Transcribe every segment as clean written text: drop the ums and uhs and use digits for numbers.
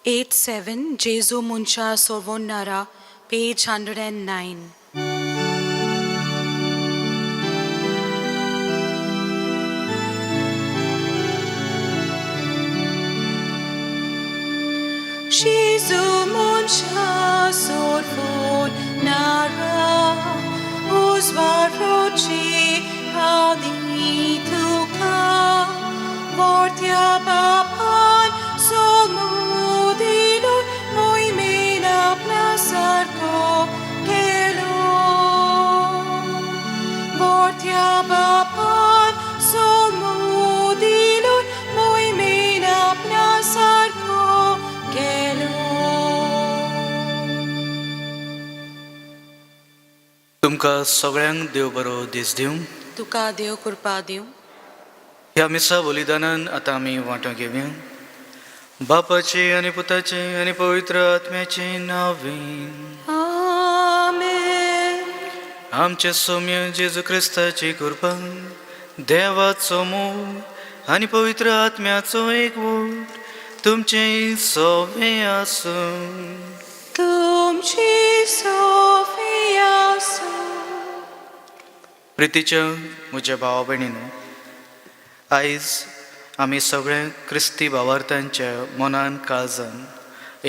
8-7 Jesu Muncha Sorvonnara, page 109. Jesu Muncha Sorvonnara, Uzvarochi Adituka, Vortia Papan Solmudilo, Moimena Plasarco Kelo. Vortia Papan Solmudilo, Moimena Plasarco Kelo. तुमकां सगळ्यांक देव बरो दीस दिवं. तुका देव कृपा दिवं. ह्या मिसा बलिदानान आतां आमी वांटो घेवया. बापाचे आनी पुताचे आनी पवित्र आत्म्याचे नांवें. आमेन. आमचे सोम्य जेजू क्रिस्ताची कृपा, देवाचो मोग आनी पवित्र आत्म्याचो एकवट तुमचें सोबें आसूं. तुमची सोफिया आसूं. प्रितीच्या म्हज्या भावा भयणीनो, आयज आमी सगळे क्रिस्ती भावार्थांच्या मनान काळजान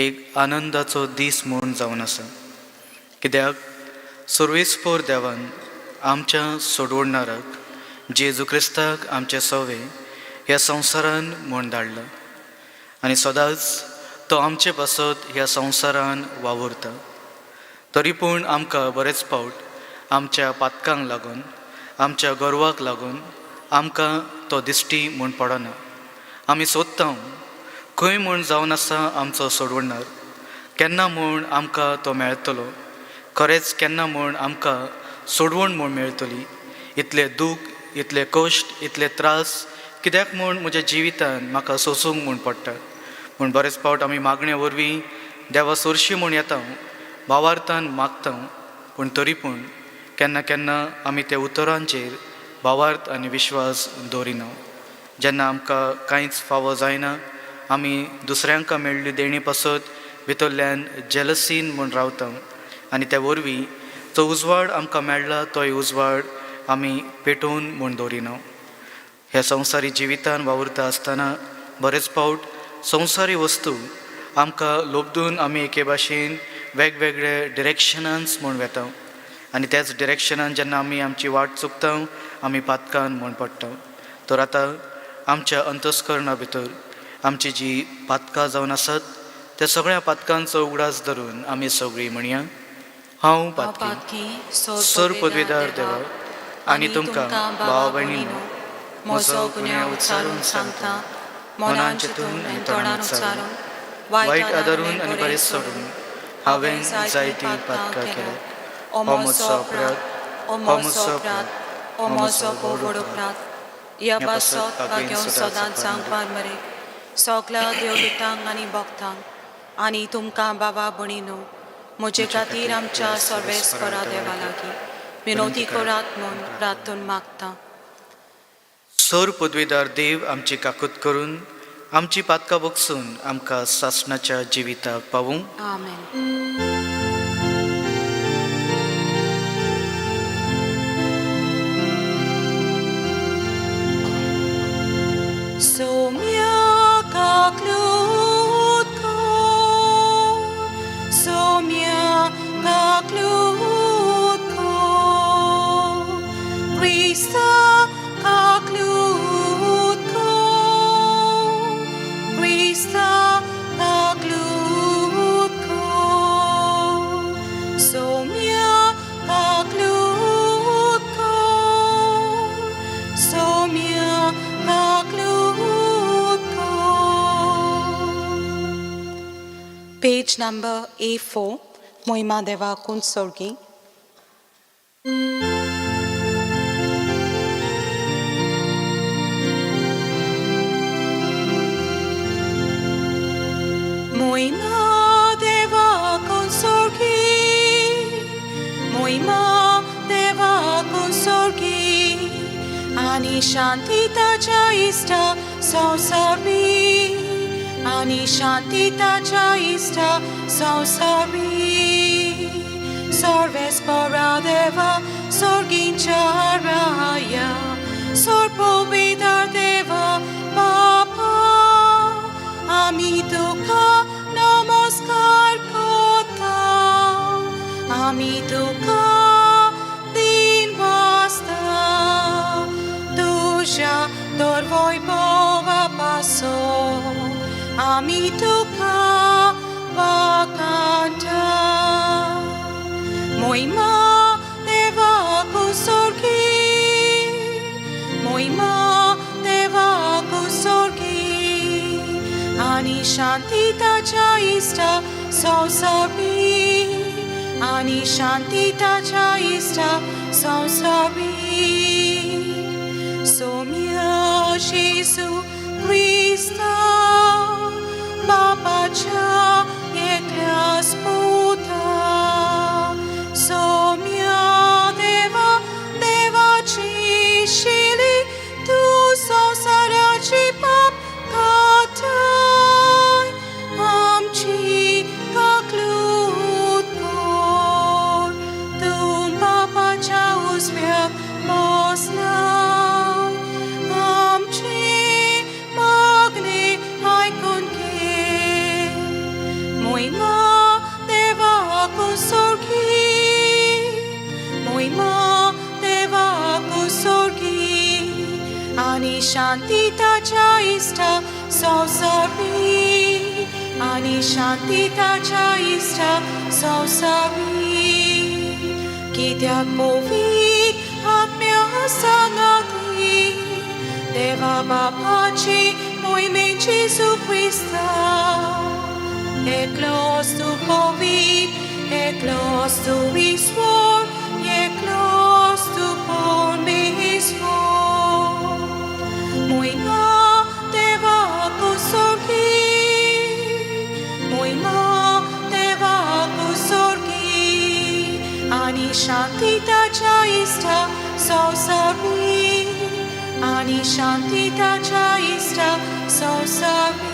एक आनंदाचो दीस म्हूण जावन आसा, कित्याक सर्वेस्पोर देवान आमच्या सोडवणाराक जेजू क्रिस्ताक आमचे सोवे ह्या संवसारान म्हूण धाडला आनी सदांच तो आमचे पासत ह्या संवसारान वावुरता. तरी पूण आमकां बरेच फावट आमच्या पातकांक लागून, आमच्या गर्वाक लागून आमकां तो दिश्टी म्हूण पडना. आमी सोदता खंय म्हूण जावन आसा आमचो सोडवणार, केन्ना म्हूण आमकां तो मेळटलो, खरेंच केन्ना म्हूण आमकां सोडवण म्हूण मेळटली. इतलें दूख, इतले कश्ट, इतले त्रास कित्याक म्हूण म्हज्या जिवितान म्हाका सोंसूंक म्हूण पडटा म्हूण बरेच फावट आमी मागणे वरवीं देवा सोरशी म्हूण येता, भावार्थान मागता, पूण तरी पूण केन्ना केन्ना आमी त्या उतरांचेर भावार्थ आनी विश्वास दवरिना. जेन्ना आमकां कांयच फावो जायना, आमी दुसऱ्यांका मेळ्ळी देणी पासत भितरल्यान जेलसीन म्हूण रावता आनी त्या वरवीं जो उजवाड आमकां मेळ्ळा तोय उजवाड आमी पेटोवन म्हूण दवरिना. ह्या संवसारी जिवितान वावुरता आसतना बरेच फावट संवसारी वस्तू आमकां लोबदून आमी एके भाशेन वेगवेगळे डिरेक्शनांस म्हूण वेता आनी त्याच डिरेक्शनान जेन्ना आमी आमची वाट चुकता, आमी पातकान म्हूण पडटा. तर आतां आमच्या अंतस्करणा भितर आमची जी पातकां जावन आसात त्या सगळ्या पातकांचो उगडास धरून आमी सगळीं म्हणया, हांव हांव पातकी पातकी सर पदवीदार देवा आनी तुमकां भावा भयणींनो म्हजो गुन्यांव उच्चारून सांगता, मनान चिंतून आनी तोंडान उच्चारून, वायट आदारून आनी बरें सोडून हांवें जायतीं पातकां केल्यात. हो म्हजो अपराध, हो म्हजो अपराध, हो म्हजो भोव व्हड अपराध. ह्या पासत भाग्योन सदांच सांगपार मरे सगळ्या देवदूतांक आनी भक्तांक आनी तुमकां बाबा भयणीनो म्हजे खातीर आमच्या सर्वेस्परा देवा लागीं विनोती करात म्हूण प्रार्थून मागता. सर पदवीदार देव आमची काकूत करून आमची पातकां बगसून आमकां सासणाच्या जिविताक पावूं. आमेन. Somya kaklutko, Somya kaklutko, Krista kaklutko, Krista kaklutko, Somya kaklutko, Somya kaklutko. Page number A4, Moima Deva Kunsorgi. Moima Deva Kunsorgi, Moima Deva Kunsorgi, ani शांती ताच्या इश्टा संवसार बी आनी शांती ताच्या इश्टा संवसारी सर्वेस्परा देवा सोर्गींच्या राया सोर्पोविदार देवा बापा आमी तुका नमस्कार करता आमी तुका दिन वाजता तुज्या दरवैभवा पासो आमी तुका वाकांटा मोहिमा देवाकू सोर्गी मोहिमा देवाकू सोर्गी आनी शांती ताच्या इश्टा संवसारी आनी शांती ताच्या इश्टा संवसारी सोम्या जेजू क्रिस्ता बापाच्या एकल्याच पुता सोम्या देवा देवाची शिली तूं संवसाराची पाप काडटाय आमची काकलूत कर तूं बापाच्या उजव्याक बसलाय आमची मागणी आयकून घे मोहिमा देवाकू सोर्गी मोहिमा देवाकू सोर्गी आनी शांती ताच्या इश्टा संवसारी आनी शांती ताच्या इश्टा संवसारी कित्याक पवित्र आत्म्या सांगाती देवा बापाची मोहिमे जेजू क्रिस्ता एकलोच तूं पवित्र एकलोच तूं ईश्वर एकलोच तूं परमेश्वर मोहिमा देवाकू सोर्गी मोहिमा देवाकू सोर्गी आनी शांती ताच्या इश्टा संवसारी आनी शांती ताच्या इश्टा संवसारी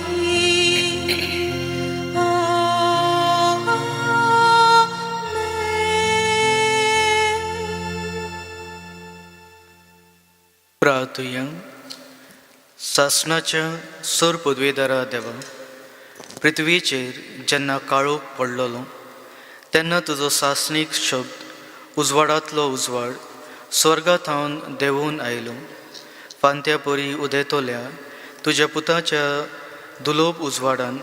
आमेन. प्रार्थुया. सासणाच्या सोर पदवेदारा देवा, पृथ्वीचेर जेन्ना काळोख पडलेलो तेन्ना तुजो सासणीक शब्द उजवाडांतलो उजवाड स्वर्गा थावन देंवून आयलो. फांत्या परी उदेतल्या तुज्या पुताच्या दुलोब उजवाडान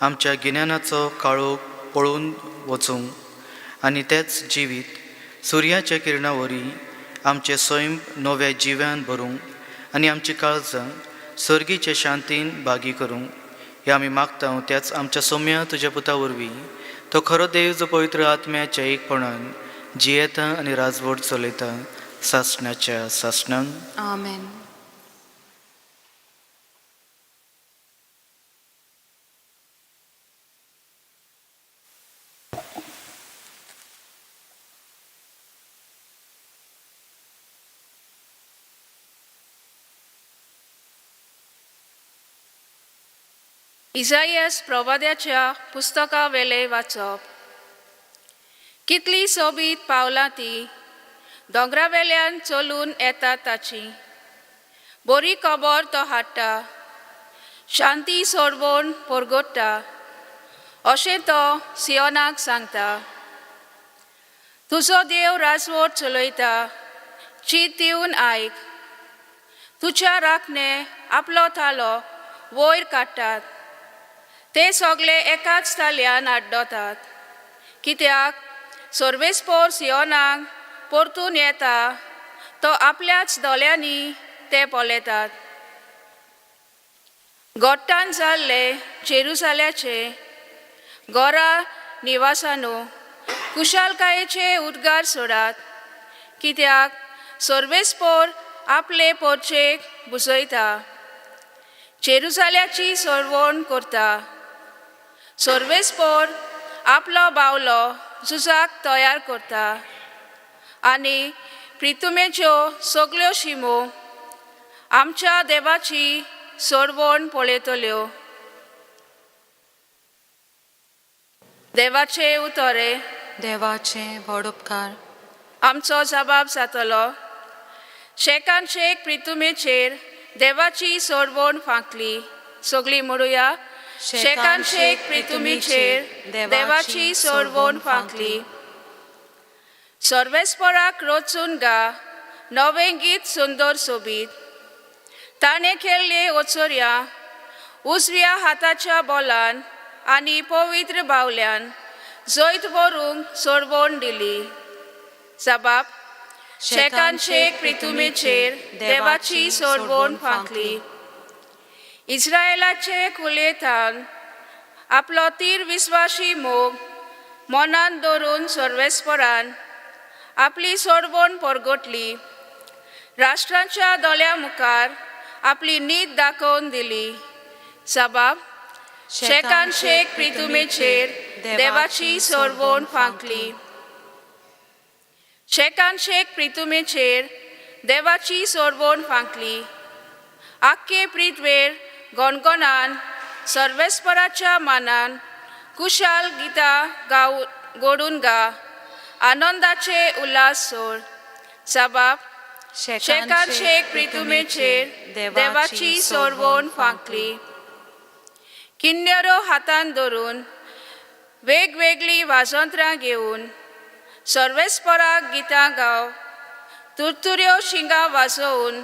आमच्या गिन्यानाचो काळोख पळून वचूंक आनी तेच जिवीत सुर्याच्या किरणा वरी आमचें सैम नव्या जिव्यान भरूंक आनी आमची काळजां सर्गीचे शांतीन भागी करूंक हें आमी मागता त्याच आमच्या सोम्या तुज्या पुता वरवीं, तो खरो देव जो पवित्र आत्म्याच्या एकपणान जियेता आनी राजवट चलयता सासणाच्या सासणांक. आमेन. इजायस प्रवाद्याच्या पुस्तका वेले वाचप. कितली सोबीत पावलां ती दोंगरा वेल्यान चलून येता ताची. बरी खबर तो हाडटा, शांती सोडवण परगट्टा अशें तो सियोनाक सांगता. तुजो देव राजवट चलयता, चीत दिवन आयक. तुज्या राखणे आपलो थालो वयर काडटात, ते सगळे एकाच तालयान आड्डतात, कित्याक सर्वेस्पोर सियोनाक परतून येता तो आपल्याच दोळ्यांनी ते पळयतात. गोट्टान जाल्ले जेरुजाल्याचे गोरा निवासानो, कुशालकायेचे उद्गार सोडात, कित्याक सर्वेस्पोर आपले पोरचेक बुजयता, जेरुजाल्याची सोडवण करता. सर्वेस्पोर आपलो बावलो झुजाक तयार करता आनी प्रितुमेच्यो सगल्यो शिमो आमच्या देवाची सोडवण पळयतल्यो. देवाचे उतरे देवाचे व्हड उपकार. आमचो जबाब जातलो. शेकान शेक प्रितुमेचेर देवाची सोडवण फांकली. सगळीं म्हणुया, शेकान शेक प्रितुमेचेर देवाची सोडवण फांकली. सर्वेस्पराक रचून गा नवें गीत सुंदर सोबीत. ताणें केल्ले ओचोरया उजव्या हाताच्या बोलान आनी पवित्र बावल्यान जैत व्हरूंक सोडवण दिली. जबाब, शेकान शेक प्रितुमेचेर देवाची सोडवण फांकली. इस्रायलाचे कुलेथान आपलो तीर विस्वाशी मोग मनान दवरून सर्वेस्परान आपली सोडवण परगटली. राष्ट्रांच्या दोळ्या मुखार आपली नीत दाखोवन दिली. जबाब, शेकान शेक प्रितुमेचेर देवाची सोडवण फांकली. शेकान शेक प्रितुमेचेर देवाची सोडवण फांकली. आख्खे प्रितवेर गणगणान सर्वेस्पराच्या मानान कुशाल गितां गाव गोडून गा आनंदाचे उल्हास सोड. जबाब, शेकान शेक प्रितुमेचेर देवाची सोडवण फांकली. किन्नेरो हातान धरून वेगवेगळीं वाजंत्रां घेवन सर्वेस्पराक गितां गाव. तुरतुऱ्यो शिंगां वाजोवन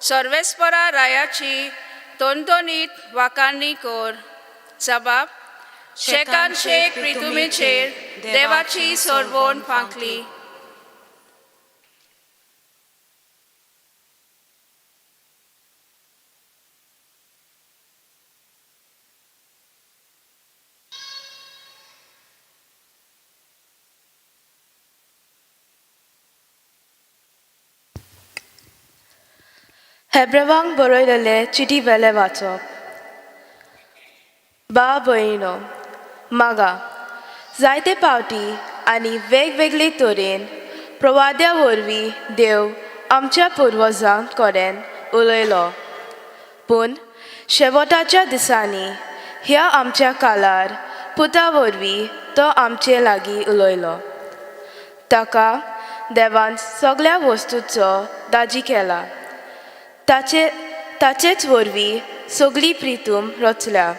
सर्वेस्परा रायाची तोनतोनीत वाकाणी कर. जबाब, शेकान शेक प्रितुमेचेर देवाची सोडवण फांकली. हेब्रेवांक बरयलेले चिटी वेले वाचप. बा भयणो मागा जायते पावटी आनी वेगवेगळे तरेन प्रवाद्या वरवीं देव आमच्या पुर्वजां कडेन उलयलो, पूण शेवटाच्या दिसांनी ह्या आमच्या काळार पुता वरवीं तो आमचे लागीं उलयलो. ताका देवान सगळ्या वस्तूचो दाजी केला, ताचे ताचेच वरवीं सगळी प्रितूम रचल्या.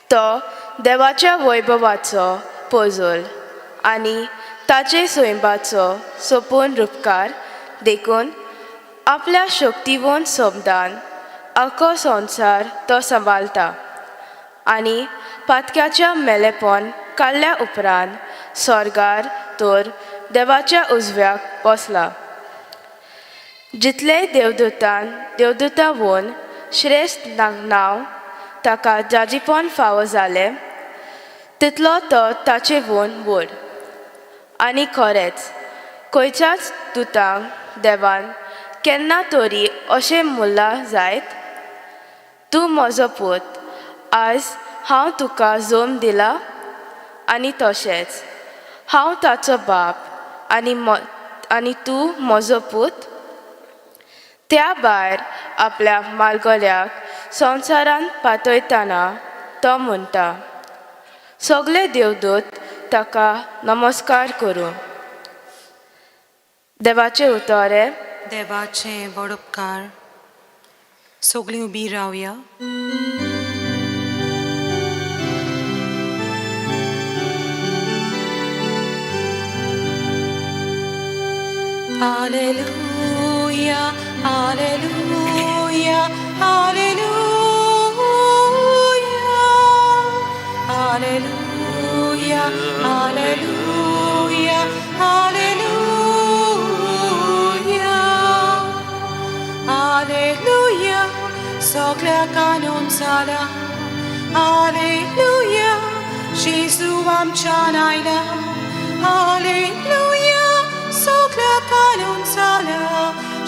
तो देवाच्या वैभवाचो पजल आनी ताचे स्वयंबाचो सोपून रुपकार देखून आपल्या शक्तिवंत सोबदान आख्खो संवसार तो सांबाळटा आनी पातक्याच्या मेलेपण काडल्या उपरांत स्वर्गार तर देवाच्या उजव्याक बसला. जितले देवदूतान देवदूता वोन श्रेश्ठ नांव ताका जाजीपण फावो जालें तितलो तो ताचे वोन व्हड. आनी खरेंच खंयच्याच दुतांक देवान केन्ना तरी अशें म्हणलां जायत, तूं म्हजो पूत, आयज हांव तुका जल्म दिला. आनी तशेंच हांव ताचो बाप आनी तूं म्हजो पूत. त्या भायर आपल्या मालगल्याक संवसारांत पातयतना तो म्हणटा, सगळे देवदूत ताका नमस्कार करूं. देवाचें उतर. देवाचे व्हड उपकार. सगळीं उबी रावया. Alleluia, Alleluia, Alleluia, Alleluia, Alleluia, Alleluia, Alleluia, सगळ्या कानून जाला. Alleluia, जेजू आमच्यान आयला. Alleluia, सगळ्या कानून जाला,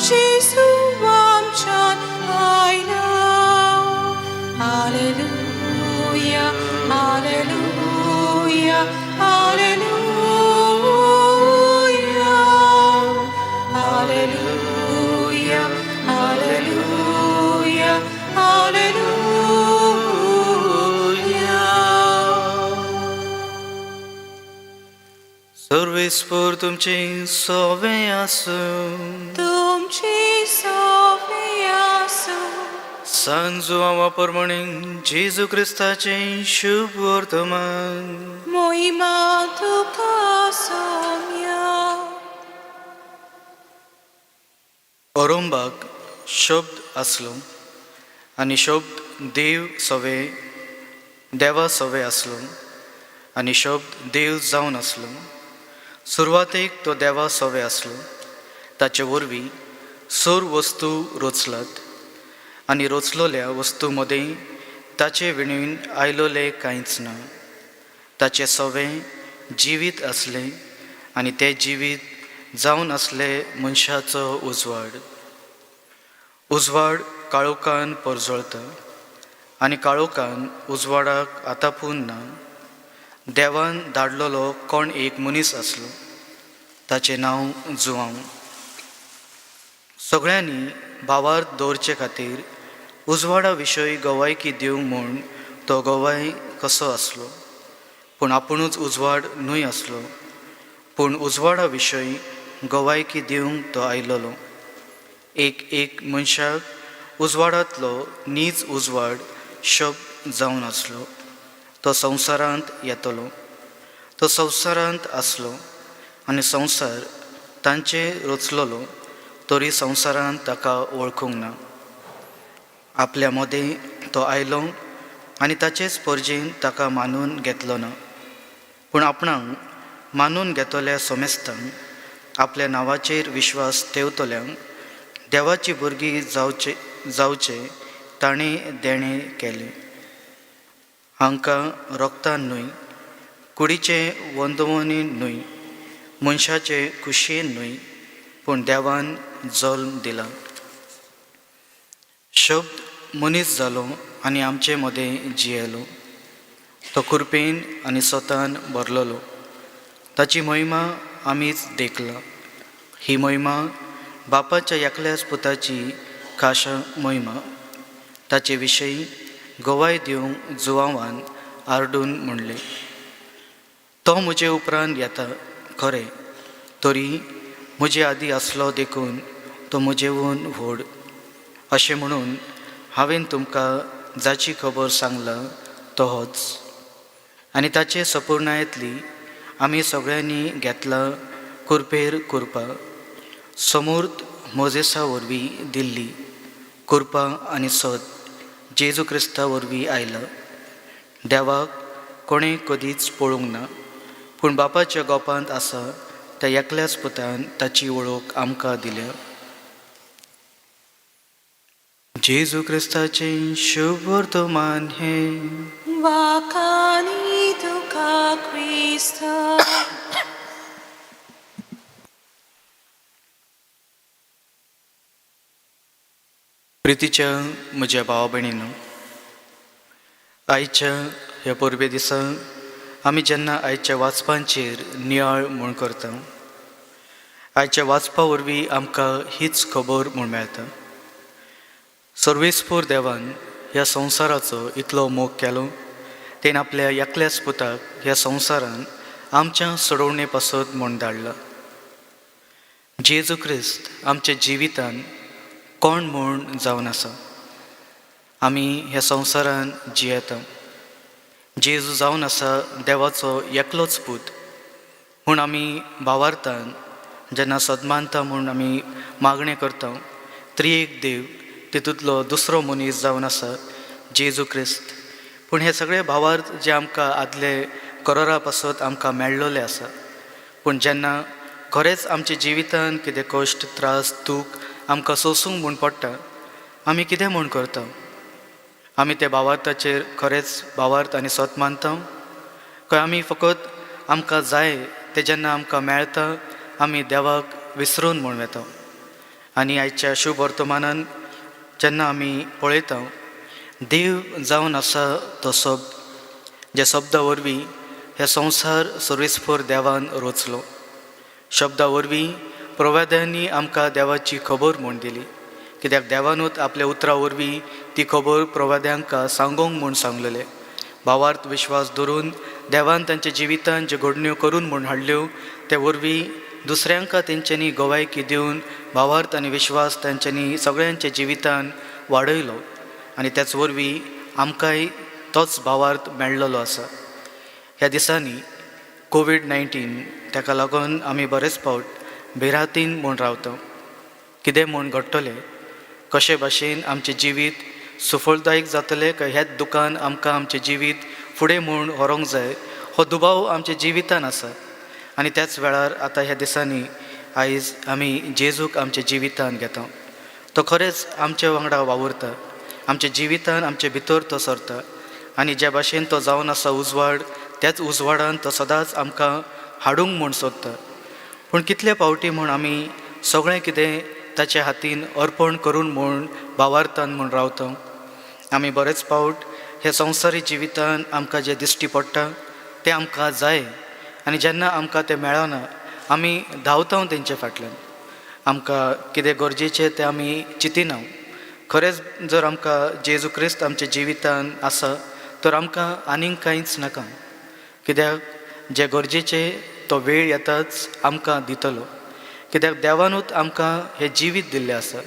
जेजू आमच्यान आयला. Alleluia, Alleluia, Alleluia, Alleluia, Alleluia, Alleluia. सर्वेस्पर तुमचें सोवें आसूं. तुमची सोवे आसूं. सान जुआंवा प्रमाणे जेजू क्रिस्ताचें शुभ वर्तमान. मोहिमा तुका सोम्या. अरंबाक शब्द आसलो आनी शब्द देव सवे देवा सवे आसलो आनी शब्द देव जावन आसलो. सुरवातेक तो देवा सवे आसलो. ताचे वरवीं सोर वस्तू रोचलात आनी रोचलोल्या वस्तू मदें ताचे विणून आयलोलें कांयच ना. ताचें सवें जिवीत आसलें आनी तें जिवीत जावन आसलें मनशाचो उजवाड. उजवाड काळोखान परजळता आनी काळोखान उजवाडाक आतापून ना. देवान धाडलेलो कोण एक मनीस आसलो, ताचें नांव जुआंव. सगळ्यांनी भावार्थ दवरचे खातीर उजवाडा विशय गवायकी दिवंक म्हूण तो गवाय कसो आसलो, पूण आपुणूच उजवाड न्हय आसलो, पूण उजवाडा विशय गवायकी दिवंक तो आयलोलो. एक एक मनशाक उजवाडांतलो नीज उजवाड शब्द जावन आसलो. तो संवसारांत येतलो. तो संवसारांत आसलो आनी संवसार तांचे रचलोलो, तरी संवसारांत ताका वळखूंक ना. आपल्या मदें तो आयलो आनी ताचेच परजेन ताका मानून घेतलो ना, पूण आपणाक मानून घेतल्या सोमेस्तांक, आपल्या नांवाचेर विश्वास ठेवतल्यांक देवाची भुरगीं जावचे जावचे ताणें देणें केलें. हांकां रोगतान न्हय, कुडीचे वंदवणीन न्हय, मनशाचे खुशयेन न्हय, पूण देवान जल्म दिला. शब्द मनीस जालो आनी आमचे मदें जियेलो. तो कृपेन आनी स्वतान भरलेलो. ताची महिमा आमीच देखला. ही महिमा बापाच्या एकल्याच पुताची खाशा महिमा. ताचे विशयी गवाय दिवंक जुआंवान आरडून म्हणलें, तो म्हजे उपरांत येता खरें, तरी म्हजे आदीं आसलो देखून तो म्हजेवून व्हड. अशें म्हणून हांवें तुमकां जाची खबर सांगला तो होच. आनी ताचे सपुर्णायेंतली आमी सगळ्यांनी घेतला कुरपेर कुरपा, समूर्त मोजेसा वरवीं दिल्ली कुरपा आनी सत जेजू क्रिस्ता वरवीं आयला. देवाक कोणें कदीच पळोवंक ना, पूण बापाच्या गोपांत आसा त्या एकल्याच पुतान ताची वळख आमकां दिल्या. जेजू क्रिस्ताचें शुभ वर्तमान हें. वाखाणी तुका क्रिस्ता. प्रितीच्या म्हज्या भावा भयणीनो, आयच्या ह्या परबे दिसा आमी जेन्ना आयच्या वाचपांचेर नियाळ म्हूण करता, आयच्या वाचपा वरवीं आमकां हीच खबर म्हूण मेळटा. सर्वेस्पूर देवान ह्या संवसाराचो इतलो मोग केलो, तेन आपल्या एकल्याच पुताक ह्या संवसारान आमच्या सोडवणे पासत म्हूण धाडला. जेजू क्रिस्त आमच्या जिवितान कोण म्हूण जावन आसा. आमी ह्या संवसारान जियेता. जेजू जावन आसा देवाचो एकलोच पूत म्हूण आमी भावार्थान जेन्ना सदमानता म्हूण आमी मागणें करता, त्रिएक देव तितूंतलो दुसरो मनीस जावन आसा जेजू क्रिस्त. पूण हे सगळे भावार्थ जे आमकां आदले करोरा पासत आमकां मेळ्ळोले आसा, पूण जेन्ना खरेंच आमच्या जिवितान कितें कश्ट त्रास दूख आमकां सोंसूंक म्हूण पडटा, आमी कितें म्हूण करता? आमी त्या भावार्थाचेर खरेंच भावार्थ आनी सत मानता, काय आमी फकत आमकां जाय तें जेन्ना आमकां मेळटा आमी देवाक विसरून म्हूण वता? आनी आयच्या शुभ वर्तमानान जेन्ना आमी पळयता, देव जावन आसा तो शब्द, ज्या शब्दा वरवीं हे संवसार सर्वेस्पर देवान रचलो. शब्दा वरवीं प्रवाद्यांनी आमकां देवाची खबर म्हूण दिली, कित्याक देवानूच आपल्या उतरां वरवीं ती खबर प्रवाद्यांका सांगोंक म्हूण सांगलेलें. भावार्थ विश्वास धरून देवान तांच्या जिवितान ज्यो घडण्यो करून म्हूण हाडल्यो ते वरवीं दुसऱ्यांका तेंच्यांनी गवायकी दिवन भावार्थ आनी विश्वास तांच्यांनी सगळ्यांच्या जिवितान वाडयलो आनी त्याच वरवीं आमकांय तोच भावार्थ मेळ्ळलो आसा. ह्या दिसांनी कोवीड-19 ताका लागून आमी बरेच फावट भिरांतीन म्हूण रावता. कितें म्हूण घडटलें, कशे भाशेन आमचें जिवीत सुफलदायक जातलें काय ह्याच दुकान आमकां आमचें जिवीत फुडें म्हूण व्हरूंक जाय हो दुबाव आमच्या जिवितान आसा. आनी त्याच वेळार आतां ह्या दिसांनी आयज आमी जेजूक आमच्या जिवितान घेता. तो खरेंच आमच्या वांगडा वावुरता, आमच्या जिवितान आमचे भितर तो सरता आनी ज्या भाशेन तो जावन आसा उजवाड त्याच उजवाडान तो सदांच आमकां हाडूंक म्हूण सोदता. पूण कितले फावटी म्हूण आमी सगळें कितें ताच्या हातीन अर्पण करून म्हूण भावार्थान म्हूण रावता. आमी बरेच फावट हे संवसारी जिवितान आमकां जें दिश्टी पडटा तें आमकां जाय आनी जेन्ना आमकां तें मेळना आमी धांवता तेंचे फाटल्यान. आमकां कितें गरजेचें तें आमी चिंतिना. खरेंच जर आमकां जेजू क्रिस्त आमच्या जिवितान आसा तर आमकां आनीक कांयच नाका, कित्याक जें गरजेचें तो वेळ येताच आमकां दितलो, कित्याक देवानूच आमकां हें जिवीत दिल्लें आसा.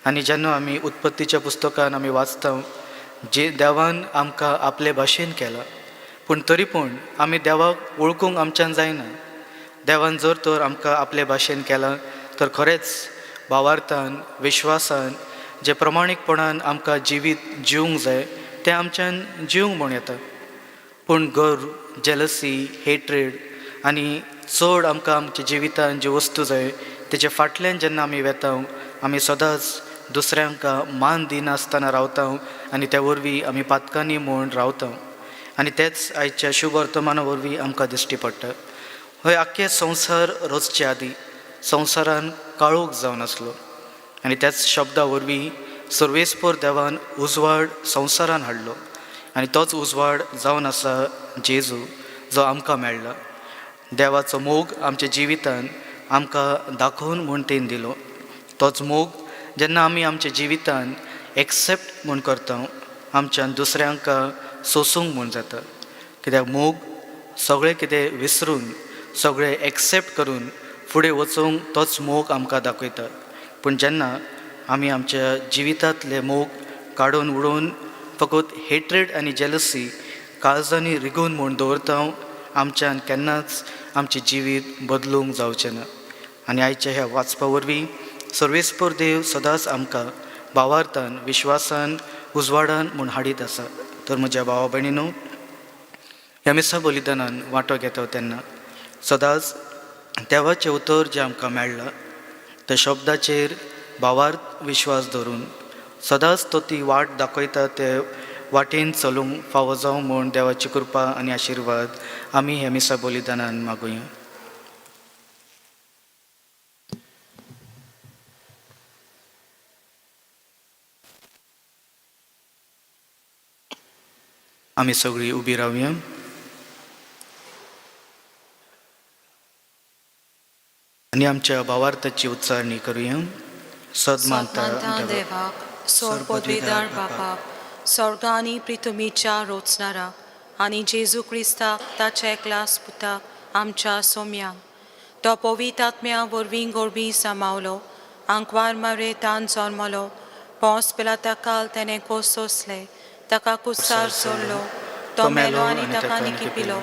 आनी जेन्ना आमी उत्पत्तीच्या पुस्तकान आमी वाचता जे देवान आमकां आपले भाशेन केला, पूण तरी पूण आमी देवाक वळखूंक आमच्यान जायना. देवान जर तर आमकां आपले भाशेन केला तर खरेंच भावार्थान विश्वासान जे प्रमाणीकपणान आमकां जिवीत जिवंक जाय तें आमच्यान जिवंक म्हूण येता. पूण गर्व, जेलसी, हेट्रेड आनी चड आमकां आमच्या जिवितान ज्यो वस्तू जाय तेजे फाटल्यान जेन्ना आमी वेता आमी सदांच दुसऱ्यांक मान दिनासतना रावता आनी त्या वरवीं आमी पातकांनी म्हूण रावता. आनी तेच आयच्या शुभ वर्तमाना वरवीं आमकां दिश्टी पडटा. हय आख्खे संवसार रचचे आदीं संवसारान काळोख जावन आसलो आनी त्याच शब्दा वरवीं सर्वेस्पर देवान उजवाड संवसारान हाडलो आनी तोच उजवाड जावन आसा जेजू जो आमकां मेळ्ळा. देवाचो मोग आमच्या जिवितान आमकां दाखोवन म्हूण तेन दिलो. तोच मोग जेन्ना आमी आमच्या जिवितान एक्सेप्ट म्हूण करता आमच्यान दुसऱ्यांक सोसूंक म्हूण जाता, कित्याक मोग सगळें कितें विसरून सगळें एक्सेप्ट करून फुडें वचूंक तोच मोग आमकां दाखयता. पूण जेन्ना आमी आमच्या जिवितांतले मोग काडून उडोवन फकत हेट्रेड आनी जेलसी काळजांनी रिगोवन म्हूण दवरता आमच्यान केन्नाच आमचें जिवीत बदलूंक जावचें ना. आनी आयच्या ह्या वाचपा वरवीं सर्वेस्पर देव सदांच आमकां भावार्थान विश्वासान उजवाडान म्हूण हाडीत आसा. तर म्हज्या भावा भयणीनो, ह्या मिसा बलिदानान वांटो घेता तेन्ना सदांच देवाचें उतर जें आमकां मेळ्ळां त्या शब्दाचेर भावार्थ विश्वास धरून सदांच तो ती वाट दाखयता ते वाटेन चलूंक फावो जावं म्हूण देवाची कृपा आनी आशिर्वाद आमी ह्या मिसा बलिदानान मागुया. आमी सगळीं उबी रावया. आनी आमच्या भावार्थाची उच्चारणी करुया. सदमानता देवाक, सोर पदवीदार बापाक, स्वर्गा आनी पृथ्वीच्या रोचणाराक आनी जेजू क्रिस्ताक ताच्या एकलास पुताक आमच्या सोम्याक, तो पवित्र आत्म्या वरवीं गोरवीं सामावलो, आंकवार मारेतान जल्मलो, पोंस पिलाता काल तेणें कोस सोंसले, ताका कुसार सोडलो, तो मेलो आनी ताका निकिपिलो,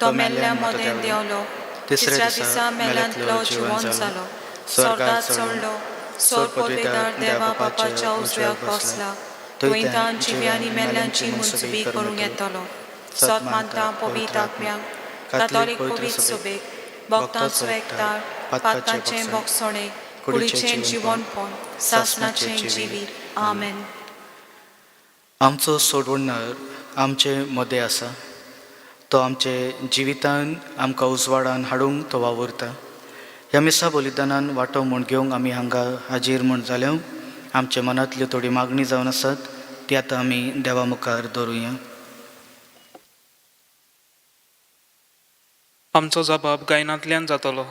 तो मेल्ल्या मदें देंवलो, तिसऱ्या दिसा मेल्यांतलो जिवन जालो, स्वर्गात चडलो, सोर पदवीदार देवा बापाच्या उजव्याक बसला, थंय तान जिव्या आनी मेल्ल्यांची मुंजबी करूंक येतलो. सत मानता पवित्र आत्म्याक, कातोलीक पवित्र सुबेक, भक्तांचो एकतार, पातकांचें भोगसणें, कुडीचें जिवनपण, सासणाचें जिवीत. आमेन. आमचो सोडवणदार आमचे मदें आसा. तो आमचे जिवितान आमकां उजवाडान हाडूंक तो वावुरता. ह्या मिसा बलिदानान वांटो म्हूण घेवंक आमी हांगा हाजीर म्हूण जाल्या. आमच्या मनांतल्यो थोडी मागणी जावन आसात ती आतां आमी देवा मुखार दवरुया. आमचो जबाब गायनांतल्यान जातलो.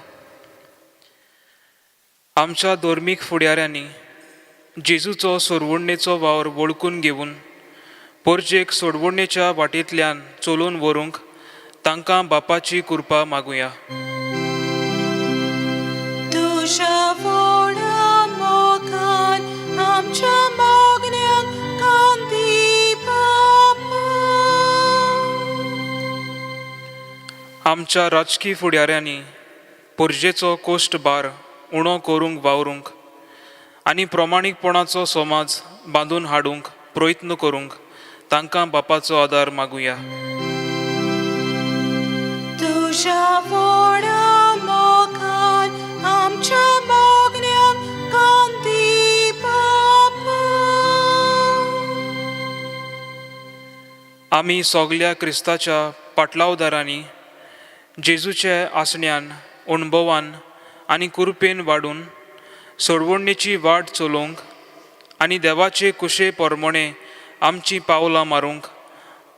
आमच्या धर्मीक फुडाऱ्यांनी जेजूचो सोडवणेचो वावर वळखून घेवन परजेक सोडवणेच्या वाटेंतल्यान चलोवन व्हरूंक तांकां बापाची कृपा मागुया. तुज्या व्हडा मोगान आमच्या मागण्यांक कान दी बापा. आमच्या राजकी फुडाऱ्यांनी पोरजेचो कोश्ट भार उणो करूंक वावरूंक आनी प्रमाणीकपणाचो समाज बांदून हाडूंक प्रयत्न करूंक तांकां बापाचो आदार मागुया. तुज्या व्हडा मोगान आमच्या मागण्यांक कान दी बापा. आमी सगल्या क्रिस्ताच्या पाटलावदारांनी जेजूचे आसण्यान अणभवान आनी कुरपेन वाडून सोडवणेची वाट चलोवंक आनी देवाचे कुशे परमणे आमचीं पावलां मारूंक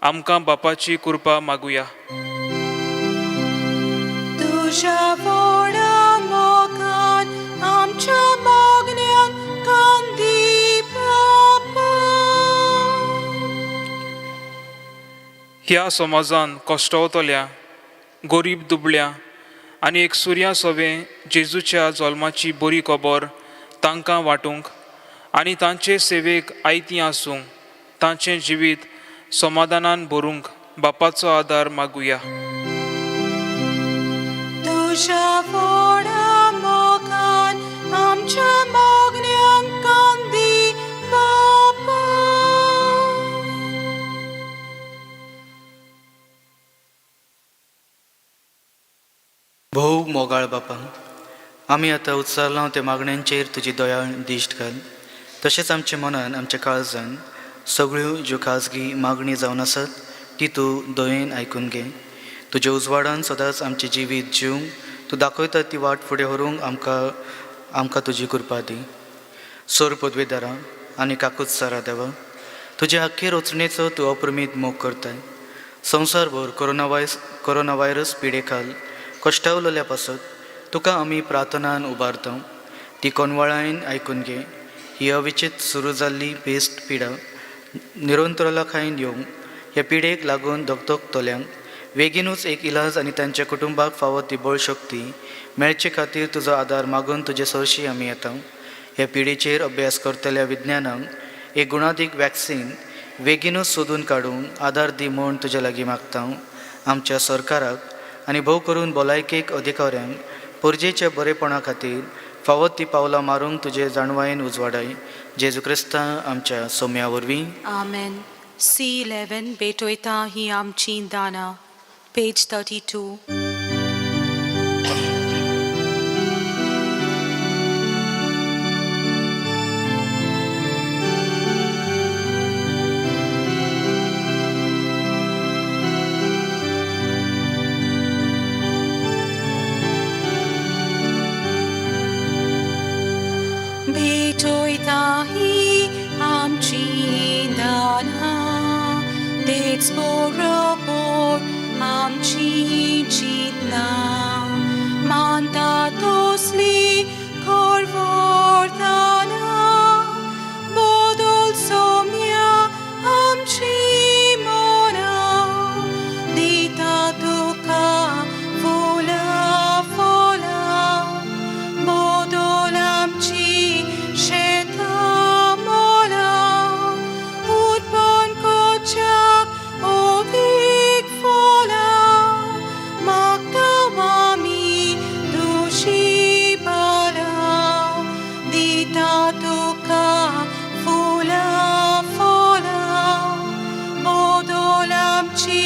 आमकां बापाची कृपा मागुया. तुज्या व्हडा मोगान आमच्या मागण्यांक कान दी बापा. ह्या समाजान कश्टवतल्या गोरीब दुबळ्या आनी एकसुर्या सवें जेजूच्या जल्माची बरी खबर तांकां वांटूंक आनी तांचे सेवेक आयतीं आसूंक तांचें जिवीत समाधानान भरूंक बापाचो आदार मागुया. तुज्या व्हडा मोगान आमच्या मागण्यांक कान दी बापा. भोव मोगाळ बापा, आमी आतां उच्चारलां त्या मागण्यांचेर तुजी दयाळ दिश्ट घाल. तशेंच आमच्या मनान आमच्या काळजान सगळ्यो ज्यो खाजगी मागणी जावन आसात ती तूं दयेन आयकून घे. तुज्या उजवाडान सदांच आमचें जिवीत जिवंक तूं दाखयता ती वाट फुडें व्हरूंक आमकां आमकां तुजी कृपा दी. सोर पदवेदारा आनी काकूत सारा देवा, तुजे आख्खे रचणेचो तूं अप्रमीत मोग करताय. संवसारभर कोरोना व्हायरस पिडेखाल कश्टावलेल्या पासत तुका आमी प्रार्थनान उबारता. ती कोनवाळायन आयकून घे. ही अविचीत सुरू जाल्ली पेस्ट पिडा निरंतरलाखायन येवंक ह्या पिडेक लागून दगदगतल्यांक बेगीनूच एक इलाज आनी तांच्या कुटुंबाक फावो ती बळशक्ती मेळचे खातीर तुजो आदार मागून तुजे सरशी आमी येता. ह्या पिडेचेर अभ्यास करतल्या विज्ञानांक एक गुणादीक वॅक्सीन बेगीनूच सोदून काडूंक आदार दी म्हूण तुजे लागीं मागता. आमच्या सरकाराक आनी भोव करून भलायकेक अधिकाऱ्यांक परजेच्या बरेपणा खातीर फावो ती पावलां मारूंक तुजे जाणवायेन उजवाडाय. जेजू क्रिस्ता आमच्या सोम्या वरवीं. आमेन. C11 भेटयता ही आमची दानां, पेज 32. भेटयता ही आमची दानां, तेच बरोबर आमची चिंतना मानता तसली खरवरताना बदल सोम्या आमची मनां दिता तुका फुलां फुलां बदल आमची शेतां मोलां उत्पन्न कोच्याक अदीक फलां मागता आमी तुजी बलां दिता तुका फुलां फुलां बदल आमची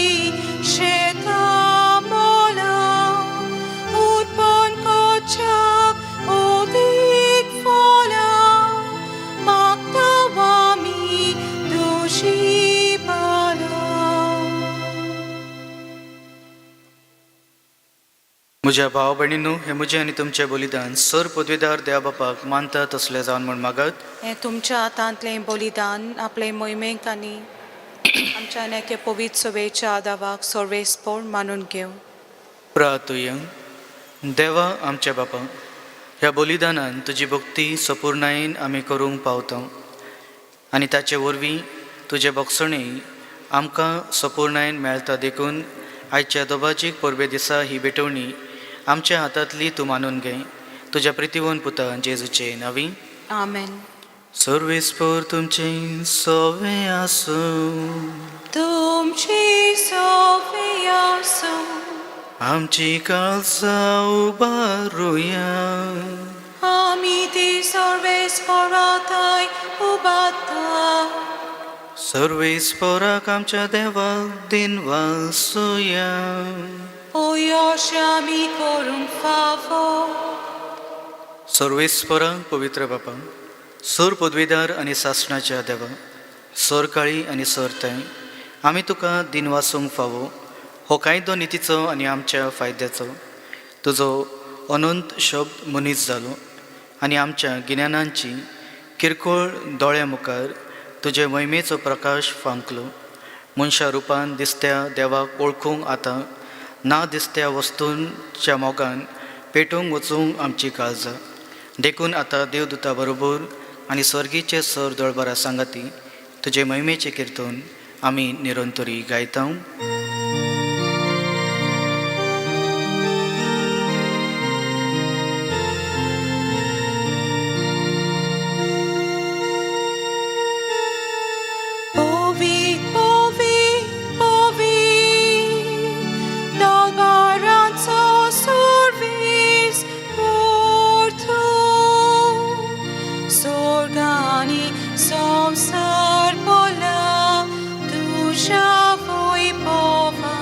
शेतां मोलां उत्पन्न कोच्याक अदीक फलां मागता आमी तुजी बलां. म्हज्या भाव भयणींनो, हें म्हजें आनी तुमचें बलिदान सर पदवेदार देवा बापाक मानता तसलें जावन म्हूण मागात. हें तुमच्या हातांतलें बलिदान आपले मोहिमेक आनी आमच्या नेके पवित्र सभेच्या आदावाक सर्वेस्पोर मानून घेवं. प्रातुय. देवा आमच्या बापा, ह्या बलिदानान तुजी भक्ती सपुर्णायेन आमी करूंक पावता आनी ताचे वरवीं तुजे भोगसणे आमकां सपुर्णायेन मेळटा देखून आयच्या दोबाजीक परबे दिसा ही भेटवणी आमच्या हातांतली तूं मानून घे तुज्या प्रितीवन पुता जेजूचे नावी. आमेन. सर्वेस्पर तुमचें सवे आसूं. तुमची सोफी आसूं. आमची काळजां उबारुया. आमी ती सर्वेस्पराथाय उबारता. सर्वेस्पराक आमच्या देवाक दिनवासुया. ओ यश आमी करूंक फावो. सर्वेस्परा पवित्र बापा, सोर पदवीदार आनी सासणाच्या देवा, सोर काळी आनी सोर ताय, आमी तुका दिनवासूंक फावो हो कायदो नितीचो आनी आमच्या फायद्याचो. तुजो अनंत शब्द मनीस जालो आनी आमच्या गिन्यानांची किरकोळ दोळ्या मुखार तुजे महिमेचो प्रकाश फांकलो. मनशा रुपान दिसत्या देवाक वळखूंक आतां ना दिसत्या वस्तूंच्या मोगान पेटूंक वचूंक आमची काळजां. देखून आतां देवदूता बरोबर आनी स्वर्गीचे सर दळबरा सांगाती तुजे महिमेचें किर्तन आमी निरंतरी गायता. Povi, povi, povi, dal sorvis porto, sorgani samsar pola, dusha voi pova.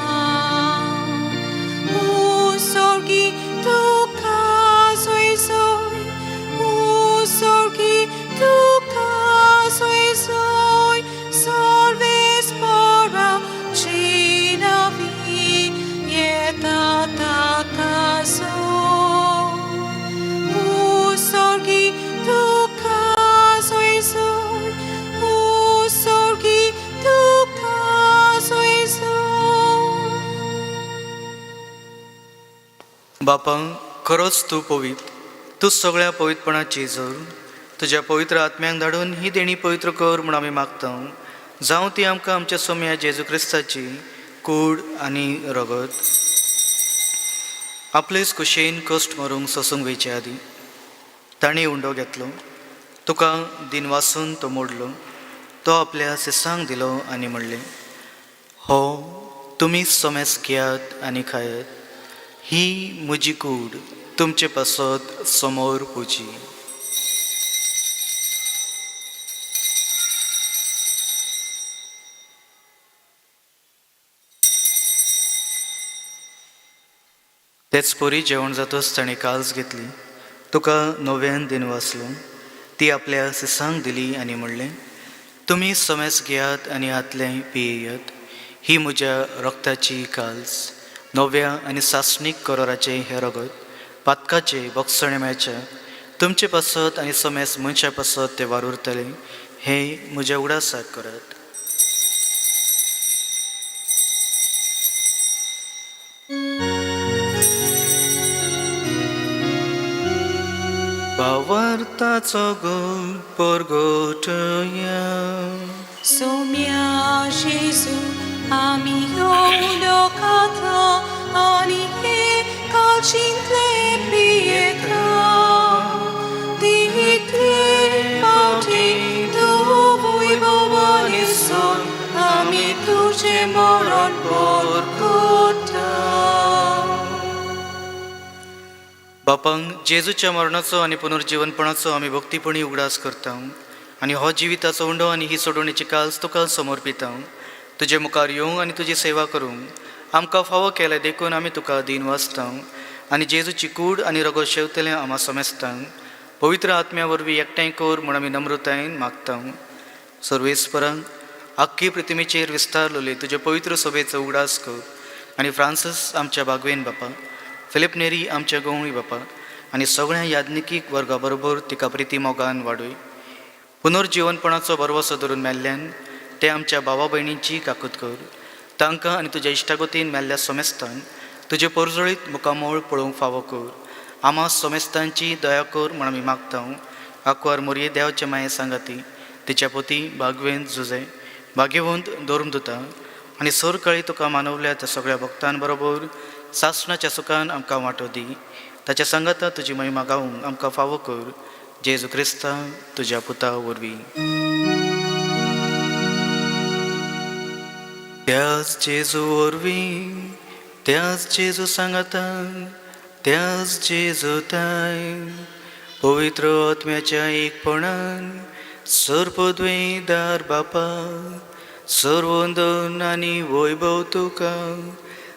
U sorgi tu caso e soi, u sorgi tu caso e soi, solves pora cinavi, ietata caso. U sorgi tu caso e soi, u sorgi tu caso e soi. बापा, खरोच तूं पवित्र, तूं सगळ्या पवित्रपणाची जोर. तुज्या पवित्र आत्म्यांक धाडून ही देणी पवित्र कर म्हूण आमी मागता. जावं ती आमकां आमच्या सोम्या जेजू क्रिस्ताची कूड आनी रगत. आपलेच कुशेन कश्ट मरूंक सोसूंक वयचे आदीं ताणें उंडो घेतलो, तुका दिनवासून तो मोडलो, तो आपल्या सिसांक दिलो आनी म्हणलें, हो तुमी सोमेस घेयात आनी खायात, ही म्हजी कूड तुमचे पासत समोर पुजी. तेच परी जेवण जातच ताणें काल्स घेतली, तुका नव्यान दिनवासलो, ती आपल्या सिसांक दिली आनी म्हणलें, तुमी समेस घेयात आनी हातलें पियेयात, ही म्हज्या रक्ताची काल्स, नव्या आनी सासणीक करोराचें हें रगत पातकाचें बक्षणे मेळचें तुमचे पासत आनी समेस मनशा पासत तें वारुरतलें, हें म्हज्या उडासाक करात. भावार्थाचो गुण परगटया. सोम्या जेजू आमी येवलो खाता आनी हे काळजींतले पियेता. तितले फावटी तूं भोवानी सोड आमी तुजें मरण परगटा. बापांक जेजूच्या मरणाचो आनी पुनर्जीवनपणाचो आमी भक्तीपणी उगडास करता आनी हो जिविताचो उंडो आनी ही सोडवणेची काल्स तुका समर्पिता. तुजे मुखार येवंक आनी तुजी सेवा करूंक आमकां फावो केलें देखून आमी तुका दीन वाचता आनी जेजूची कूड आनी रगत शेवतलें आमा समेस्तांक पवित्र आत्म्या वरवीं एकठांय कर म्हूण आमी नम्रतायेन मागता. सर्वेस्परांक आख्खी प्रतिमेचेर विस्तारलेले तुजे पवित्र सभेचो उगडास कर आनी फ्रांसीस आमच्या बागवेन बापा, फिलीप नेरी आमच्या गवळी बापा आनी सगळ्या याज्ञिकीक वर्गा बरोबर तिका प्रिती मोगान वाडय. पुनर्जिवनपणाचो भरवसो धरून मेल्ल्यान ते आमच्या भावा भयणींची काकूत कर. तांकां आनी तुज्या इश्टागतीन मेल्ल्या सोमेस्तान तुजें परजळीत मुखामळ पळोवंक फावो कर. आमा सोमेस्तांची दया कर म्हूण आमी मागता. आंकवार मोरये देवाचे माये सांगाती तिच्या पोती बागवेंत जुजे भाग्यवंत धर्मदुता आनी सरकाळी तुका मानवल्या त्या सगळ्या भक्तांबरोबर सासणाच्या सुखान आमकां वांटो दी. ताच्या सांगाता तुजी महिमा गावूंक आमकां फावो कर, जेजू क्रिस्ता तुज्या पुता वरवीं. त्याच जेजू वरवीं, त्याच जेजू सांगाता, त्याच जेजू ताय पवित्र आत्म्याच्या एकपणान सर्पद्वेदार बापा सर्वंदन आनी वैभव तुका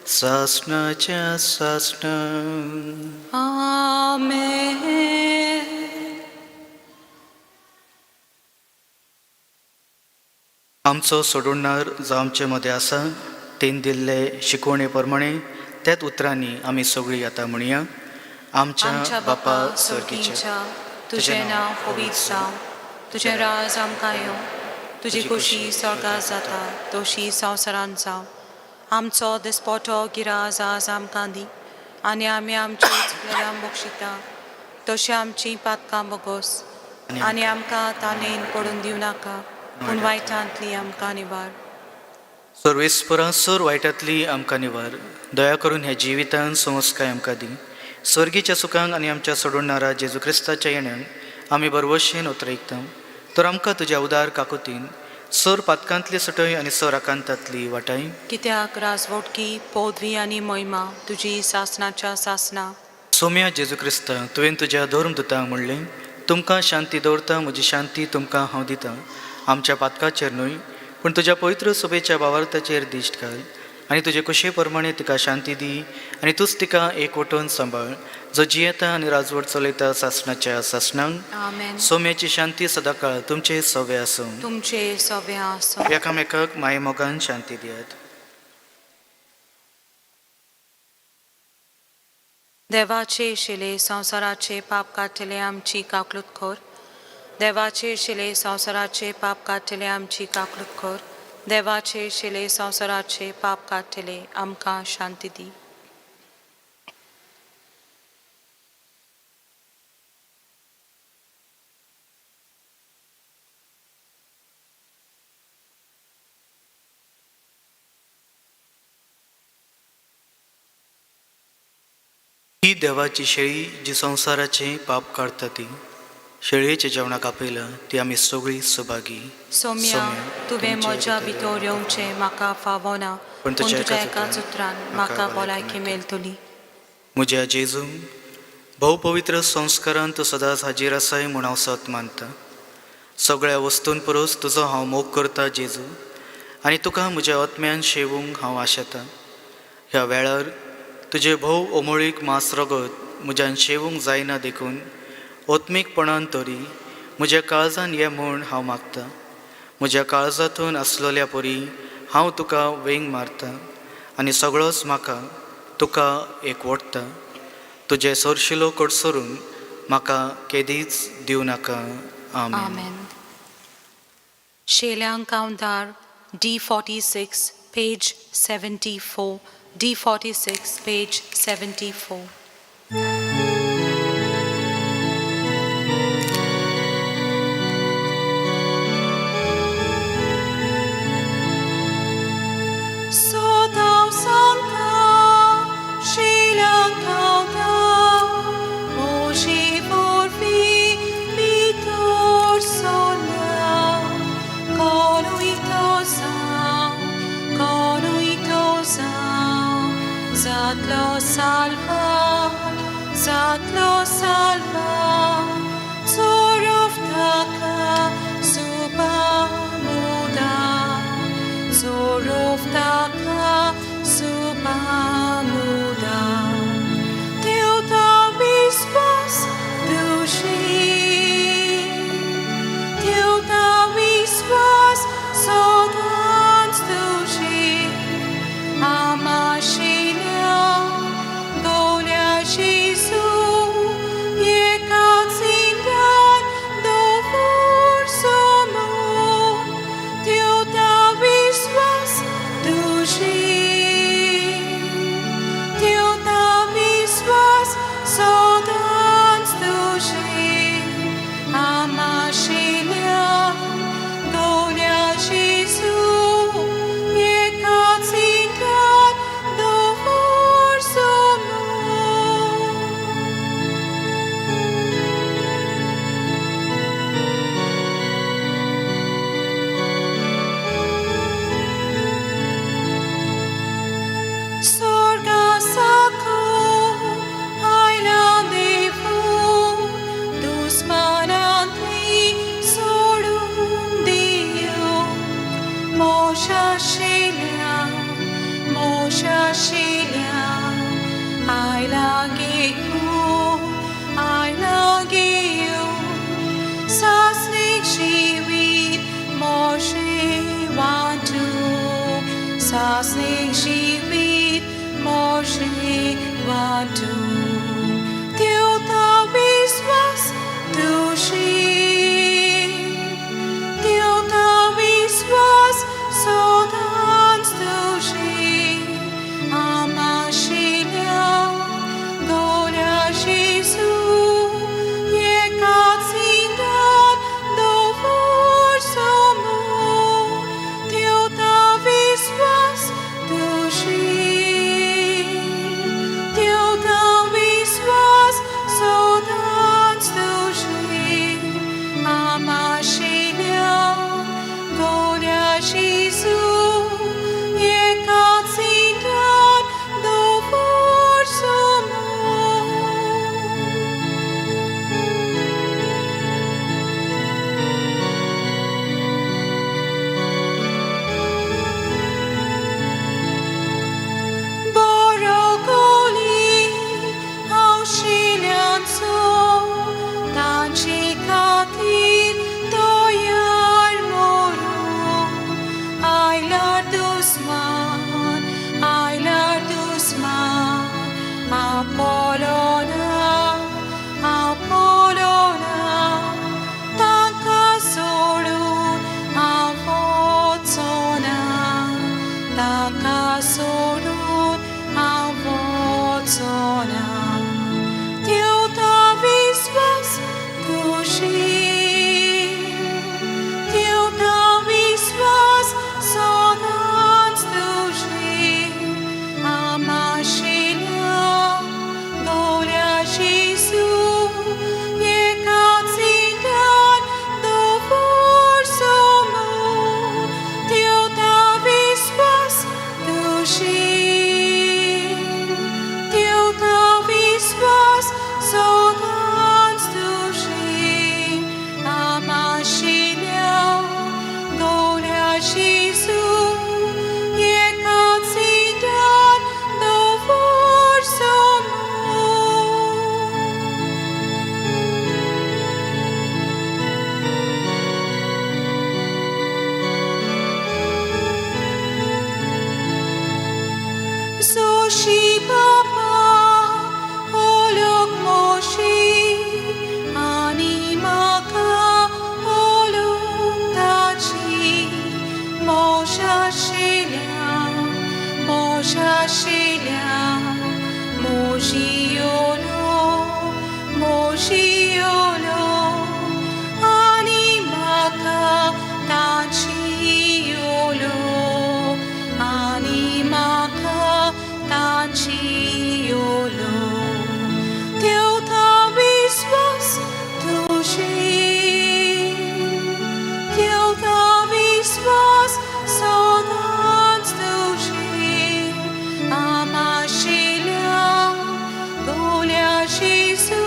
सासणाच्या सासणा. आमेन. आमचो सोडूणार जो आमचे मदें आसा तेन दिल्ले शिकवणे प्रमाणे त्याच उतरांनी आमी सगळीं आतां म्हणया. आमच्या बापा सर्गीच्या, तुजें नांव पवित्र जावं, तुजें राज आमकां येवं, तुजी खोशी स्वर्गात जाता तशी संवसारांत जावं. आमचो दिसपोटो गिराज आज आमकां दी आनी आमी आमची चुकलेल्यांक बक्षिता तशी आमची पातकां बोगोस आनी आमकां तानेन पडून दिवं नाका, पूण वायटांतली आमकां निवार. सर्वेस्परा सर वायटांतली आमकां निवार. दया करून ह्या जिवितान संस्काय आमकां दी. स्वर्गीच्या सुखांक आनी आमच्या सोडणारा जेजू क्रिस्ताच्या येण्याक आमी बरवशेन उतरयता. तर आमकां तुज्या उदार काकुतीन सर पातकांतली सुटय आनी सर आकांतांतली वाटाय. कित्याक राजवटकी पदवी आनी महिमा तुजी सासणाच्या सासणा. सोम्या जेजू क्रिस्ता, तुवें तुज्या धर्मदुतांक म्हणलें, तुमकां शांती दवरता, म्हजी शांती तुमकां हांव दितां. आमच्या पातकाचेर न्हय पूण तुज्या पवित्र सभेच्या बावार्थाचेर दिश्ट घाल आनी तुजे कुशे प्रमाणे तिका शांती दी आनी तूंच तिका एकवटून सांबाळ, जो जियेता आनी राजवट चलयता सासणाच्या सासणांक. आमेन. सोम्याची शांती सदांकाळ तुमचे सवे आसूं. तुमचे सवे आसूं. एकामेकाक मायेमोगान शांती दियात. देवाचे शिले संवसाराचे पाप काडटले आमची काकलूत खोर. देवाचे शिले संवसाराचे पाप काडटले आमची काकलूत खोर. देवाचे शिले संवसाराचे पाप काडटले आमकां शांती दी. ही देवाची शेळी जी संवसाराचें पाप काडटा ती शेळयेच्या जेवणाक आपयला ती आमी सगळीं सभागी. सोम्या, तुवें म्हज्या भितर येवचें म्हाका फावना, पूण पूण तुज्या तुज्या एकाच एकाच उतरान म्हाका भलायकी मेळटली. म्हज्या जेजू, भोवपवित्र संस्कारान तूं सदांच हाजीर आसाय म्हूण हांव सत मानता. सगळ्या वस्तूं परस तुजो हांव मोग करता जेजू, आनी तुका म्हज्या आत्म्यान शेवूंक हांव आशेतां. ह्या वेळार तुजें भोव अमोळीक मांस रगत म्हज्यान शेवूंक जायना देखून आत्मीकपणान तरी म्हज्या काळजान ये म्हूण हांव मागतां. म्हज्या काळजांतून आसलेल्या परी हांव तुका वेंग मारता आनी सगळोच म्हाका तुका एकवटता. तुजें सरशिलो कडसरून म्हाका केदीच दिवं नाका. आमेन. आमेन. शेल्यांक कावंदार D46 page 74, D46 page 74. Sodav Santa, Sheilang Kaundar, Moji Vorvi, Vitor Sola, Conuitosam, Zatlo Salva, Zatlo Salva, Zoroftaka, Supamuda, Zoroftaka, Supamuda. Teuta vispas duši, Teuta vispas sodans duši, Amașilea, dolea Jesu, Ekațindan dovor somo, Teuta vispas duši. Sasnig जिवीत मोशी वाटू देवता विश्वास तुशी देवता विश्वास सदांच तुशी आमाशिल्या गोल्या जेजू एकाच इंदान दवर समोर देवता विश्वास तुशी देवता विश्वास सदांच तुशी आमाशिल्या गोल्या जेजू एकाच इंदान दवर समोर. बरो कोली हांव शिल्यांचो तांचे खातीर तयार मरूं आयल्यार दुस्मान आयल्यार दुस्मान हांव पळोना हांव पळोना तांकां सोडून हांव वचोना तांकां सोडून हांव वचोना देवता विश्वास तुशी देवता विश्वास सदांच तुशी आमाशिल्या गोल्या जेजू एकाच इंदान दवर समोर देवता विश्वास तुशी देवता विश्वास सदांच तुशी आमाशिल्या गोल्या जेजू एकाच इंदान दवर समोर. Zoshi Baba, olok moshi, ani maka olok tachi, mosha shilya, mojiolo, mojiolo, ani maka tachiolo, ani maka tachiolo. देवता विश्वास तुशी देवता विश्वास सदांच तुशी आमाशिल्या गोल्या जेजू.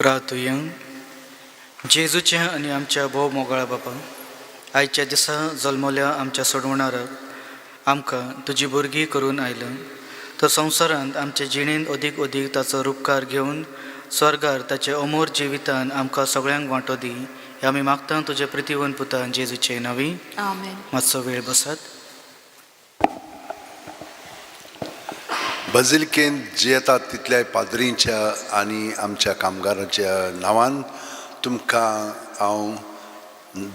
प्रार्थुया. जेजूच्या आनी आमच्या भोव मोगाळ बापा, आयच्या दिसा जल्मल्या आमच्या सोडवणाराक आमकां तुजी भुरगीं करून आयला. तर संवसारांत आमचे जिणेंत अदीक अदीक ताचो रुपकार घेवन स्वर्गार ताचे अमोर जिवितान आमकां सगळ्यांक वांटो दी, हे आमी मागता तुज्या प्रितीवन पुतान जेजूचे नांवी. आमेन. मातसो वेळ बसात. बजिलकेंत जे येतात तितल्या पाद्रींच्या आनी आमच्या कामगारांच्या नांवान तुमकां हांव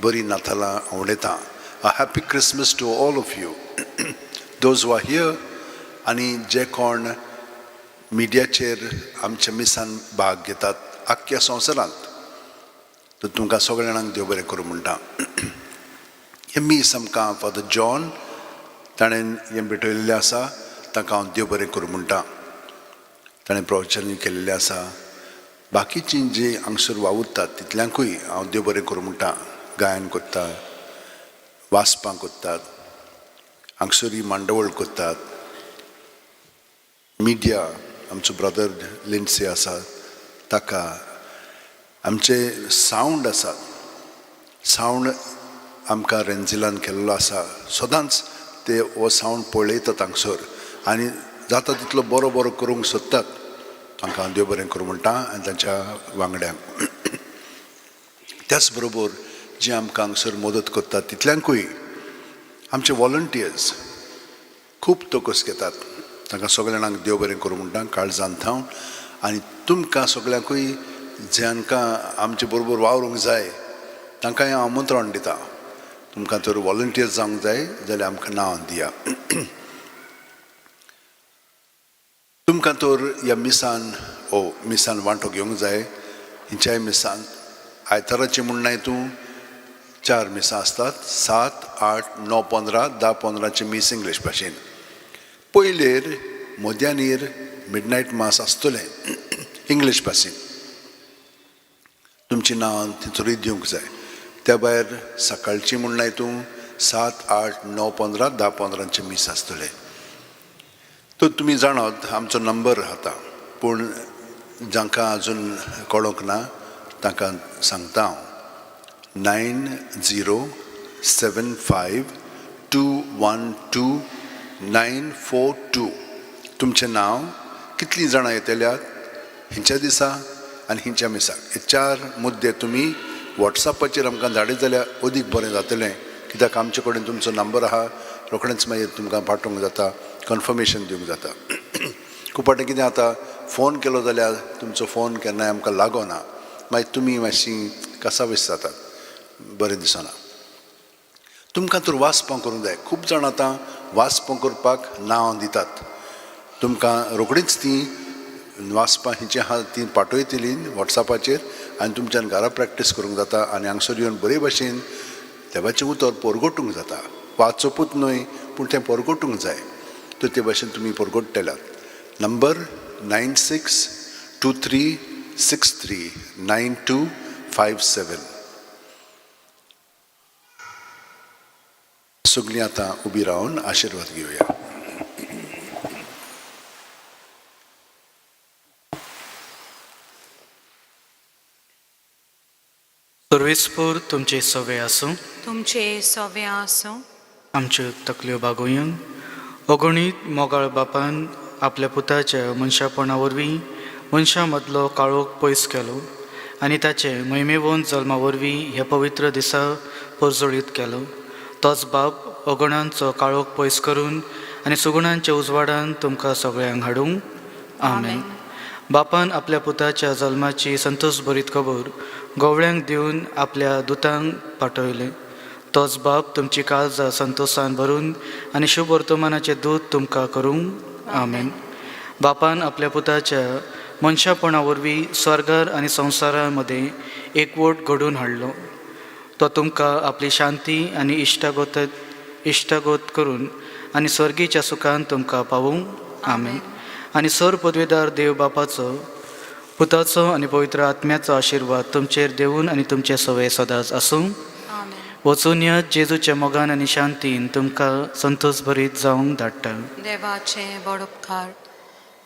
बरी नातालां आवडयतां. A happy Christmas to all of you, those who are here आनी जे कोण मिडियाचेर आमच्या मिसान भाग घेतात आख्ख्या संवसारांत. तर तुमकां सगळ्या जाणांक देव बरें करूं म्हणटा. हें मीस आमकां फादर जॉन ताणें हें भेटयल्लें आसा, ताका हांव देव बरें करूं म्हणटा. ताणें प्रवचन केल्लें आसा. बाकीचीं जीं हांगसर वावुरतात तितल्यांकूय हांव देव बरें करूं म्हणटा. गायन करता, वाचपां करतात, हांगसर मांडवळ करतात, मिडिया आमचो ब्रदर लिन्सी आसा ताका, आमचे सावंड आसात, सावंड आमकां रेंजिलान केल्लो आसा. सदांच ते हो सावंड पळयतात हांगसर आनी जाता तितलो बरो बरो करूंक सोदतात. तांकां हांव देव बरें करूं म्हणटा आनी तांच्या वांगड्यांक. त्याच बरोबर जे आमकां हांगसर मदत करतात तितल्यांकूय, आमचे वॉलंटियर्स खूब तोकस घेतात, तांकां सगळ्या जाणांक देव बरें करूं म्हणटा काळजान थावन. आनी तुमकां सगळ्यांकूय जांकां आमचे बरोबर वावरूंक जाय तांकां हांव आमंत्रण दिता. तुमकां तर वॉलंटियर्स जावंक जाय जाल्यार आमकां नांव दिया. तुमकां तर ह्या मिसान ओ मिसान वांटो घेवंक जाय, हिंच्याय मिसान आयताराचें म्हूण नाय तूं 4 मिसां आसतात, 7, 8, 9, 15, 10, 15 मीस इंग्लीश भाशेन. पयलेर मध्यानीर मिडनायट मास आसतलें इंग्लीश भाशेन. तुमचीं नांवां थंयसरूय दिवंक जाय. त्या भायर सकाळची म्हूण नाय तूं 7, 8, 9, 15, 10, 15 मीस आसतलें. तर तुमी जाणात आमचो नंबर आतां, पूण जांकां अजून कळोंक ना तांकां सांगता हांव, 90 75 2 1 2 9 4 2. तुमचें नांव, कितलीं जाणां येतल्यात हिंच्या दिसा आनी हिंच्या मिसाक, हे 4 मुद्दे तुमी वॉट्सॅपाचेर आमकां धाडीत जाल्यार अदीक बरें जातलें. कित्याक आमचे कडेन तुमचो नंबर आहा, रोखडेंच मागीर तुमकां पाठोवंक जाता, कन्फर्मेशन दिवंक जाता. खूब फावटी कितें जाता, फोन केलो जाल्यार तुमचो फोन केन्नाय आमकां लागना, मागीर तुमी मातशी कसावीस जातात, बरें दिसना. तुमकां तर वाचपां करूंक जाय. खूब जाण आतां वाचपां करपाक नांव दितात. तुमकां रोखडीच तीं वाचपां हिंची आहा तीं पाठयतलीं वॉट्सॅपाचेर आनी तुमच्यान घरा प्रॅक्टीस करूंक जाता आनी हांगसर येवन बरे भाशेन देवाचें उतर परगटूंक जाता. वाचपूच न्हय पूण तें परगटूंक जाय. तर ते भाशेन तुमी परगट्टल्यात. नंबर 9 6 2 3 6 3 9 2 5 7. सगळीं आतां उबी रावन आशिर्वाद घेवया. सर्वेस्पोर तुमचे सवे आसूं. तुमचे सवे आसूं. आमच्यो तकल्यो बागोवया. अगणीत मोगाळ बापान आपल्या पुताच्या मनशापणा वरवीं मनशां मदलो काळोख पयस केलो आनी ताचे महिमेवन जल्मा वरवीं ह्या पवित्र दिसा परजळीत केलो. तोच बाप अगणांचो काळोख पयस करून आनी सुगुणांच्या उजवाडान तुमकां सगळ्यांक हाडूंक. आमेन. बापान आपल्या पुताच्या जल्माची संतोष भरीत खबर गवळ्यांक दिवन आपल्या दुतांक पाठयलें. तोच बाप तुमची काळजां संतोशान भरून आनी शुभ वर्तमानाचें दूत तुमकां करूंक. आमेन. बापान आपल्या पुताच्या मनशापणा वरवीं स्वर्गार आनी संवसारा मदें एकवट घडोवन हाडलो. तो तुमकां आपली शांती आनी इश्टागत करून आनी स्वर्गीच्या सुखान तुमकां पावूंक. आमेन. आनी सर पदवेदार देव बापाचो, पुताचो आनी पवित्र आत्म्याचो आशिर्वाद तुमचेर देवून आनी तुमचे सवय सदांच आसूं. आमेन. वचून या जेजूच्या मोगान आनी शांतीन तुमकां संतोष भरीत जावंक धाडटा. देवाचे व्हड उपकार.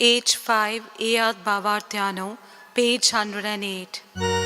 एच 5 येयात भावार्थ्यानो. Page 108.